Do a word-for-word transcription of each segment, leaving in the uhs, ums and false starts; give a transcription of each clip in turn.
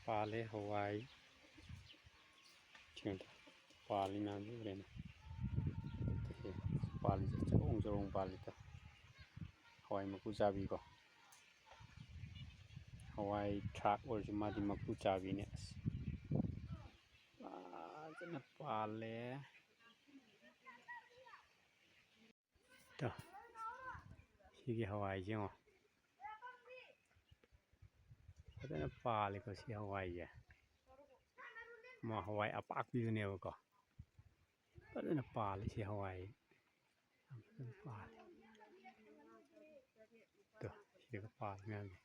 ꯄꯥꯜꯂꯦ ꯍꯋꯥꯏ꯫ ꯁꯤꯡꯗ ꯄꯥꯜꯂꯤ ꯃꯌꯥꯝꯁꯤ ꯎꯔꯦꯅꯦ꯫ ꯁꯤ ꯄꯥꯜꯂꯤꯁꯦ ꯆꯔꯣꯡ ꯆꯔꯣꯡ ꯄꯥꯜꯂꯤꯗ꯫ ꯍꯋꯥꯏ ꯃꯀꯨ ꯆꯥꯕꯤꯀꯣ꯫ ꯍꯋꯥꯏ ꯊ꯭ꯔꯥꯛ ꯑꯣꯏꯔꯁꯨ ꯃꯥꯗꯤ ꯃꯀꯨ ꯆꯥꯕꯤꯅꯦ꯫ ꯑꯁ, ꯐꯖꯅ ꯄꯥꯜꯂꯦ꯫ ꯇꯣ, ꯁꯤꯒꯤ ꯍꯋꯥꯏꯁꯦ ꯌꯦꯡꯉꯣ꯫ ꯐꯖꯅ ꯄꯥꯜꯂꯤꯀꯣ ꯁꯤ ꯍꯋꯥꯏꯁꯦ꯫ ꯃꯥ ꯍꯋꯥꯏ ꯑꯄꯥꯛꯄꯤꯗꯨꯅꯦꯕꯀꯣ꯫ ꯐꯖꯅ ꯄꯥꯜꯂꯤ ꯁꯤ ꯍꯋꯥꯏ꯫ ꯌꯥꯝ ꯐꯖꯅ ꯄꯥꯜꯂꯤ꯫ ꯇꯣ, ꯁꯤꯗꯒ ꯄꯥꯜꯂꯤ ꯃꯌꯥꯝꯁꯦ꯫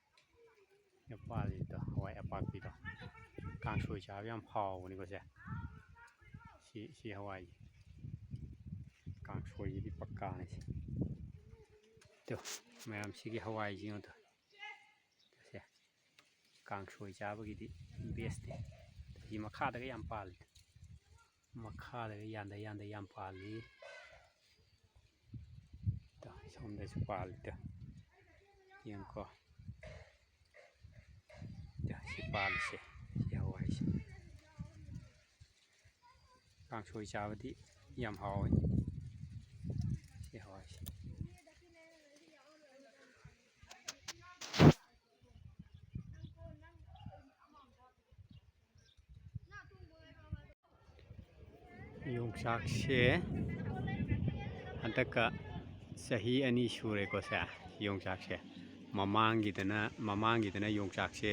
ꯁꯤꯗ ꯄꯥꯜꯂꯤꯗꯣ ꯍꯋꯥꯏ ꯑꯄꯥꯛꯄꯤꯗꯣ꯫ ꯀꯥꯡꯁꯣꯏ ꯆꯥꯕ ꯌꯥꯝ ꯍꯥꯎꯕꯅꯤꯀꯣ ꯁꯦ꯫ ꯁꯤ, ꯁꯤ ꯍꯋꯥꯏꯁꯦ꯫ ꯀꯥꯡꯁꯣꯏꯒꯤꯗꯤ ꯄꯛꯀꯥꯅꯤ ꯁꯤ꯫ ꯇꯣ, ꯃꯌꯥꯝ ꯁꯤꯒꯤ ꯍꯋꯥꯏꯁꯤ ꯌꯦꯡꯉꯣ ꯇꯣ꯫ ꯁꯦ꯫ ꯀꯥꯡꯁꯣꯏ ꯆꯥꯕꯒꯤꯗꯤ ꯕꯦꯁꯅꯤ꯫ ꯁꯤ ꯃꯈꯥꯗꯒ ꯌꯥꯝ ꯄꯥꯜꯂꯤ꯫ ꯃꯈꯥꯗꯒ ꯌꯥꯟꯗ ꯌꯥꯟꯗ ꯌꯥꯝ ꯄꯥꯜꯂꯤ꯫ ꯇꯣ, ꯁꯣꯝꯗꯁꯨ ꯄꯥꯜꯂꯤ ꯇꯣ꯫ ꯌꯦꯡꯉꯨꯀꯣ꯫ ꯇꯣ, ꯁꯤ ꯄꯥꯜꯂꯤꯁꯦ꯫ ꯁꯤ ꯍꯋꯥꯏꯁꯦ꯫ ꯀꯥꯡꯁꯣꯏ ꯆꯥꯕꯗꯤ ꯌꯥꯝ ꯍꯥꯎꯋꯦ꯫ ꯁꯤ ꯍꯋꯥꯏꯁꯦ꯫ ꯌꯣꯡꯆꯥꯛꯁꯦ ꯍꯟꯗꯛꯀ ꯆꯍꯤ ꯑꯅꯤ ꯁꯨꯔꯦꯀꯣ ꯁꯦ꯫ ꯌꯣꯡꯆꯥꯛꯁꯦ ꯃꯃꯥꯡꯒꯤꯗꯅ, ꯃꯃꯥꯡꯒꯤꯗꯅ ꯌꯣꯡꯆꯥꯛꯁꯦ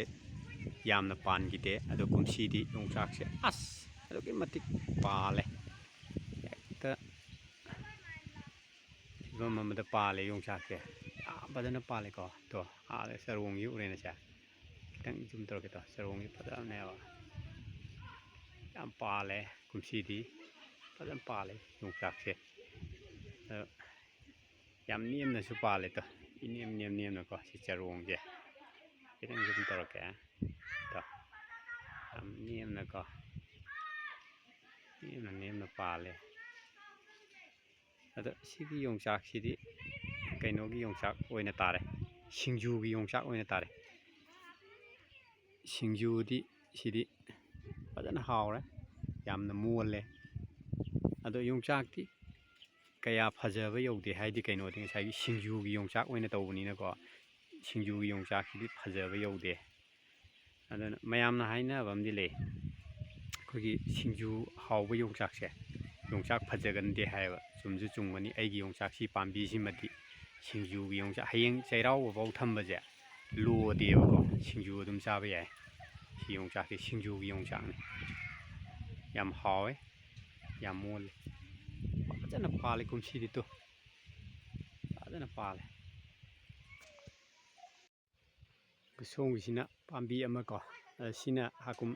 ꯌꯥꯝꯅ ꯄꯥꯟꯈꯤꯗꯦ꯫ ꯑꯗꯣ ꯀꯨꯝꯁꯤꯗꯤ ꯌꯣꯡꯆꯥꯛꯁꯦ ꯑꯁ ꯑꯗꯨꯛꯀꯤ ꯃꯇꯤꯛ ꯄꯥꯜꯂꯦ꯫ ꯍꯦꯛꯇ ꯐꯤꯕꯝ ꯑꯃꯗ ꯄꯥꯜꯂꯦ ꯌꯣꯡꯆꯥꯛꯁꯦ꯫ ꯌꯥꯝ ꯐꯖꯅ ꯄꯥꯜꯂꯦꯀꯣ꯫ ꯇꯣ, ꯑꯥꯗ ꯆꯔꯣꯡꯁꯤ ꯎꯔꯦꯅꯦ ꯁꯦ꯫ ꯈꯤꯇꯪ zoom ꯇꯧꯔꯛꯀꯦ ꯇꯣ꯫ ꯆꯔꯣꯡꯁꯤ ꯐꯖꯕꯅꯦꯕ꯫ ꯌꯥꯝ ꯄꯥꯜꯂꯦ ꯀꯨꯝꯁꯤꯗꯤ꯫ ꯐꯖꯅ ꯄꯥꯜꯂꯦ ꯌꯣꯡꯆꯥꯛꯁꯦ꯫ ꯑꯗꯣ ꯌꯥꯝ ꯅꯦꯝꯅꯁꯨ ꯄꯥꯜꯂꯦ ꯇꯣ꯫ ꯏꯅꯦꯝ ꯅꯦꯝ ꯅꯦꯝꯅꯀꯣ ꯁꯤ ꯆꯔꯣꯡꯁꯦ꯫ ꯈꯤꯇꯪ zoom ꯇꯧꯔꯛꯀꯦ꯫ ꯇꯣ꯫ ꯌꯥꯝ ꯅꯦꯝꯅꯀꯣ꯫ ꯅꯦꯝꯅ ꯅꯦꯝꯅ ꯄꯥꯜꯂꯦ꯫ ꯑꯗꯣ ꯁꯤꯒꯤ ꯌꯣꯡꯆꯥꯛꯁꯤꯗꯤ ꯀꯩꯅꯣꯒꯤ ꯌꯣꯡꯆꯥꯛ ꯑꯣꯏꯅ ꯇꯥꯔꯦ꯫ ꯁꯤꯡꯖꯨꯒꯤ ꯌꯣꯡꯆꯥꯛ ꯑꯣꯏꯅ ꯇꯥꯔꯦ꯫ ꯁꯤꯡꯖꯨꯗꯤ ꯁꯤꯗꯤ ꯐꯖꯅ ꯍꯥꯎꯔꯦ, ꯌꯥꯝꯅ ꯃꯣꯜꯂꯦ꯫ ꯑꯗꯣ ꯌꯣꯡꯆꯥꯛꯇꯤ ꯀꯌꯥ ꯐꯖꯕ ꯌꯧꯗꯦ, ꯍꯥꯏꯗꯤ ꯀꯩꯅꯣꯗꯤ ꯉꯁꯥꯏꯒꯤ ꯁꯤꯡꯖꯨꯒꯤ ꯌꯣꯡꯆꯥꯛ ꯑꯣꯏꯅ ꯇꯧꯕꯅꯤꯅꯀꯣ, ꯁꯤꯡꯖꯨꯒꯤ ꯌꯣꯡꯆꯥꯛꯁꯤꯗꯤ ꯐꯖꯕ ꯌꯧꯗꯦ꯫ ꯑꯗꯨꯅ ꯃꯌꯥꯝꯅ ꯍꯥꯏꯅꯕ ꯑꯃꯗꯤ ꯂꯩ, ꯑꯩꯈꯣꯏꯒꯤ ꯁꯤꯡꯖꯨ ꯍꯥꯎꯕ ꯌꯣꯡꯆꯥꯛꯁꯦ, ꯌꯣꯡꯆꯥꯛ ꯐꯖꯒꯟꯗꯦ ꯍꯥꯏꯌꯦꯕ꯫ ꯆꯨꯝꯁꯨ ꯆꯨꯝꯒꯅꯤ꯫ ꯑꯩꯒꯤ ꯌꯣꯡꯆꯥꯛꯁꯤ ꯄꯥꯝꯕꯤꯁꯤꯃꯗꯤ ꯁꯤꯡꯖꯨꯒꯤ ꯌꯣꯡꯆꯥꯛ, ꯍꯌꯦꯡ ꯆꯩꯔꯥꯎꯕ ꯐꯥꯎ ꯊꯝꯕꯁꯦ ꯂꯣꯗꯦꯕꯀꯣ, ꯁꯤꯡꯖꯨ ꯑꯗꯨꯝ ꯆꯥꯕ ꯌꯥꯏ꯫ ꯁꯤ ꯌꯣꯡꯆꯥꯛꯁꯦ ꯁꯤꯡꯖꯨꯒꯤ ꯌꯣꯡꯆꯥꯛꯅꯤ꯫ ꯌꯥꯝ ꯍꯥꯎꯋꯦ, ꯌꯥꯝ ꯃꯣꯜꯂꯦ꯫ ꯐꯖꯅ ꯄꯥꯜꯂꯦ ꯀꯨꯝꯁꯤꯗꯤ꯫ ꯇꯨ, ꯐꯖꯅ ꯄꯥꯜꯂꯦ꯫ ꯁꯣꯝꯒꯤꯁꯤꯅ ꯄꯥꯝꯕꯤ ꯑꯃ ꯀꯣ, ꯑ, ꯁꯤꯅ ꯍꯥꯀꯨꯝ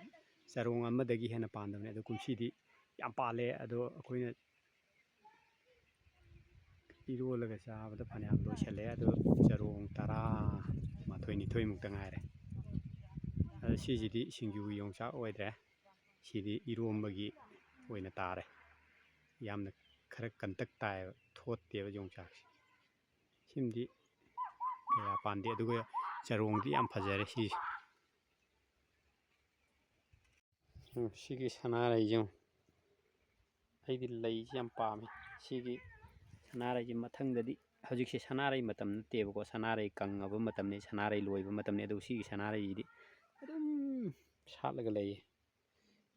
ꯆꯔꯣꯡ ꯑꯃꯗꯒꯤ ꯍꯦꯟꯅ ꯄꯥꯟꯗꯕꯅꯦ꯫ ꯑꯗꯣ ꯀꯨꯝꯁꯤꯗꯤ ꯌꯥꯝ ꯄꯥꯜꯂꯦ꯫ ꯑꯗꯣ ꯑꯩꯈꯣꯏꯅ ꯏꯔꯣꯜꯂꯒ ꯆꯥꯕꯗ ꯐꯅꯌꯥꯝ ꯂꯣꯏꯁꯜꯂꯦ꯫ ꯑꯗꯣ ꯆꯔꯣꯡ ꯇꯔꯥ ꯃꯥꯊꯣꯏ ꯅꯤꯊꯣꯏꯃꯨꯛꯇ ꯉꯥꯏꯔꯦ꯫ ꯑꯗꯣ ꯁꯤꯁꯤꯗꯤ ꯁꯤꯡꯖꯨꯒꯤ ꯌꯣꯡꯆꯥꯛ ꯑꯣꯏꯗ꯭ꯔꯦ, ꯁꯤꯗꯤ ꯏꯔꯣꯝꯕꯒꯤ ꯑꯣꯏꯅ ꯇꯥꯔꯦ꯫ ꯌꯥꯝꯅ ꯈꯔ ꯀꯟꯇꯛ ꯇꯥꯏꯌꯦꯕ, ꯊꯣꯠꯇꯦꯕ ꯌꯣꯡꯆꯥꯛꯁꯦ꯫ ꯁꯤꯃꯗꯤ ꯀꯌꯥ ꯄꯥꯟꯗꯦ, ꯑꯗꯨꯒ ꯆꯔꯣꯡꯗꯤ ꯌꯥꯝ ꯐꯖꯔꯦ ꯁꯤꯁꯦ꯫ ꯎꯝ, ꯁꯤꯒꯤ ꯁꯅꯥꯔꯩꯁꯦ ꯌꯦꯡꯉꯨ꯫ ꯑꯩꯗꯤ ꯂꯩꯁꯦ ꯌꯥꯝ ꯄꯥꯝꯃꯦ꯫ ꯁꯤꯒꯤ ꯁꯅꯥꯔꯩꯁꯦ ꯃꯊꯪꯗꯗꯤ, ꯍꯧꯖꯤꯛꯁꯦ ꯁꯅꯥꯔꯩ ꯃꯇꯝ ꯅꯠꯇꯦꯕꯀꯣ, ꯁꯅꯥꯔꯩ ꯀꯪꯉꯕ ꯃꯇꯝꯅꯤ, ꯁꯅꯥꯔꯩ ꯂꯣꯏꯕ ꯃꯇꯝꯅꯤ꯫ ꯑꯗꯨ ꯁꯤꯒꯤ ꯁꯅꯥꯔꯩꯁꯤꯗꯤ ꯑꯗꯨꯝ ꯁꯥꯠꯂꯒ ꯂꯩꯌꯦ꯫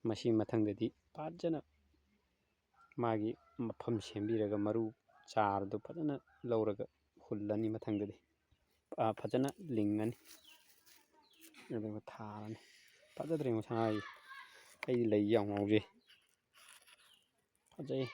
ꯃꯁꯤ ꯃꯊꯪꯗꯗꯤ ꯐꯖꯅ ꯃꯥꯒꯤ ꯃꯐꯝ ꯁꯦꯝꯕꯤꯔꯒ ꯃꯔꯨ ꯆꯥꯔꯗꯨ ꯐꯖꯅ ꯂꯧꯔꯒ ꯍꯨꯜꯂꯅꯤ ꯃꯊꯪꯗꯗꯤ꯫ ꯑ, ꯐꯖꯅ ꯂꯤꯡꯉꯅꯤ꯫ ꯑꯗꯨꯒ ꯊꯥꯔꯅꯤ꯫ ꯐꯖꯗ꯭ꯔꯦ ꯉꯁꯥꯏ꯫ ꯑꯩꯗꯤ ꯂꯩ ꯌꯥꯝ ꯉꯥꯎꯖꯩ꯫ ꯐꯖꯩ꯫